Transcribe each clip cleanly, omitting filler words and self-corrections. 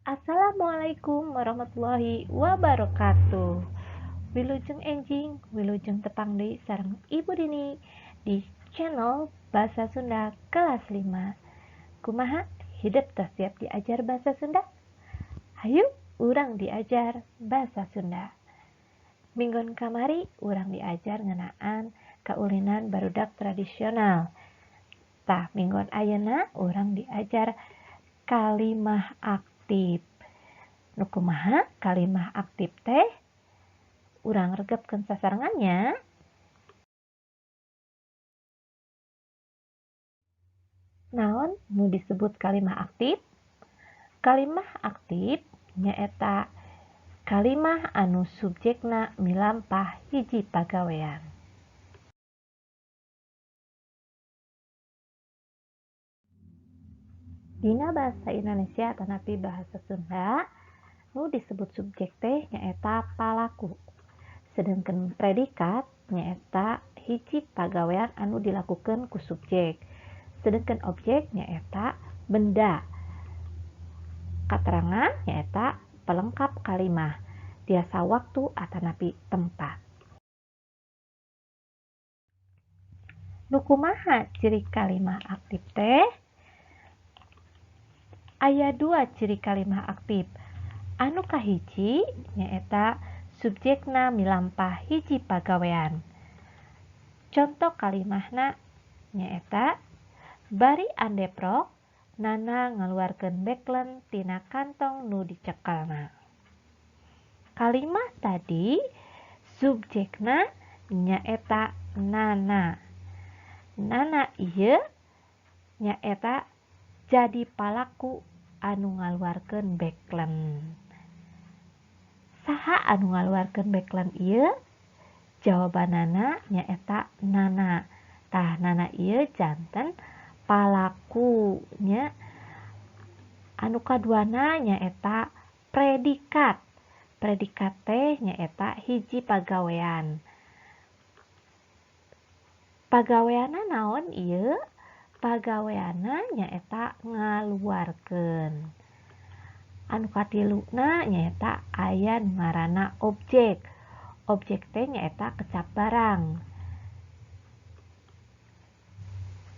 Assalamualaikum warahmatullahi wabarakatuh. Wilujeng enjing, wilujeng tepang deui sareng Ibu Dini di channel Bahasa Sunda kelas 5. Kumaha hidep tos siap diajar bahasa Sunda? Hayu urang diajar bahasa Sunda. Minggon kamari urang diajar ngeunaan kaulinan barudak tradisional. Tah, minggon ayeuna urang diajar kalimah aktif. Nu kumaha kalimah aktif teh? Urang regepkeun sasarengan nya. Naon nu disebut kalimah aktif? Kalimah aktif nyaeta kalimah anu subjekna milampah hiji pagawean. Dina bahasa Indonesia atanapi bahasa Sunda, nu disebut subjek teh nyaeta palaku. Sedangkan predikat nyaeta hiji pagawean anu dilakukeun ku subjek. Sedangkan objek nyaeta benda. Katerangan nyaeta pelengkap kalimah, tiasa waktu atanapi tempat. Nu kumaha ciri kalimah aktif teh? Aya dua ciri kalimah aktif. Anu kahiji nyaeta subjekna milampah hiji pagawean. Contoh kalimahna nyaeta bari andeprok Nana ngaluarkeun beklen tina kantong nu dicekelna. Kalimah tadi subjekna nyaeta Nana. Nana ieu nyaeta jadi palaku anu ngaluarkeun beklen. Saha anu ngaluarkeun beklen ieu? Jawabanana nyaeta Nana. Tah, Nana ieu janten palaku nya. Anu kaduana nyaeta predikat. Predikat teh nyaeta hiji pagawean. Pagaweanna naon ieu? Pagaweanna nyaeta ngaluarkeun. Anu katiluna nyaeta aya nu ngaranna objek. Objek teh nyaeta kecap barang.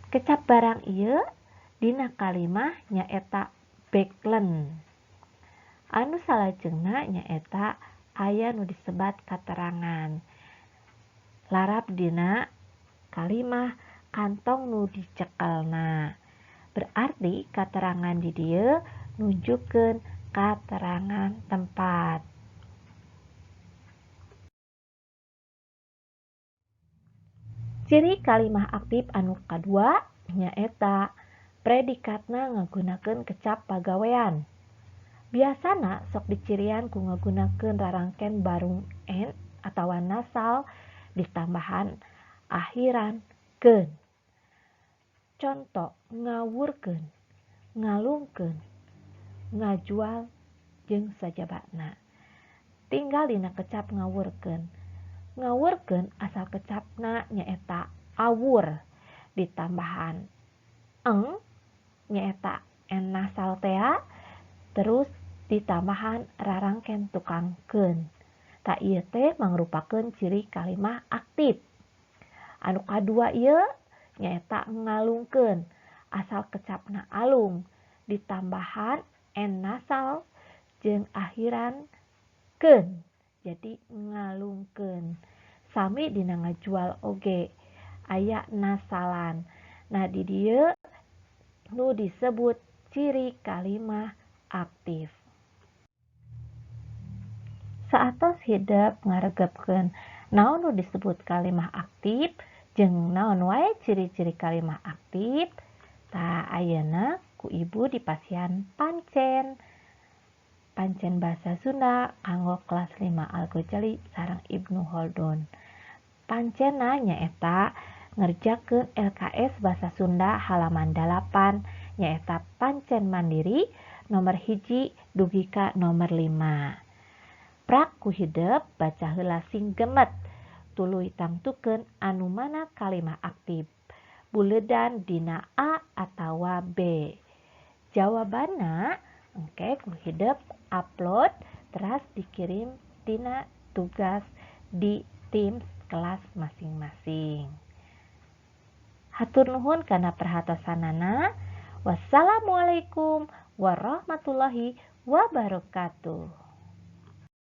Kecap barang ieu dina kalimah nyaeta beklen. Anu salajengna nyaeta aya nu disebat katerangan. Larap dina kalimah kantong nu dicekelna. Berarti katerangan di dieu nunjukkeun katerangan tempat. Ciri kalimah aktif anu kadua nyaeta predikatna ngagunakeun kecap pagawean. Biasana sok dicirian ku ngagunakeun rarangken barung n atawa nasal ditambahan akhiran keun. Contoh ngawurkeun, ngalungkeun, ngajual jeung sajabana. Tinggal dina kecap ngawurkeun. Ngawurkeun asal kecapna nyaeta awur ditambahan eng nyaeta n nasal tea terus ditambahan rarangken tukang keun. Tah ieu teh mangrupakeun ciri kalimah aktif. Anu kadua ieu nyaeta ngalungkeun asal kecapna alung ditambahan n nasal jeung akhiran keun. Jadi ngalungkeun. Sami dina ngajual oge aya nasalan. Nah di dieu nu disebut ciri kalimah aktif. Saatos hidep ngaregepkeun naon nu disebut kalimah aktif jeung naon wae ciri-ciri kalimah aktif. Tah ayeuna ku ibu dipasihan pancen. Pancen bahasa Sunda kanggo kelas 5 Al-Ghazali sareng Ibnu Khaldun. Pancenna nyaeta ngerjakeun LKS Bahasa Sunda halaman 8 nyaeta pancen mandiri nomor 1 dugi ka nomor 5. Prak ku hidep baca heula sing gemet tuluy tangtukeun anu mana kalimah aktif. Buledan dina A atawa B. Jawabanna Engke ku hidep upload, teras dikirim tina tugas di Teams kelas masing-masing. Hatur nuhun kana perhatosanana. Wassalamualaikum warahmatullahi wabarakatuh.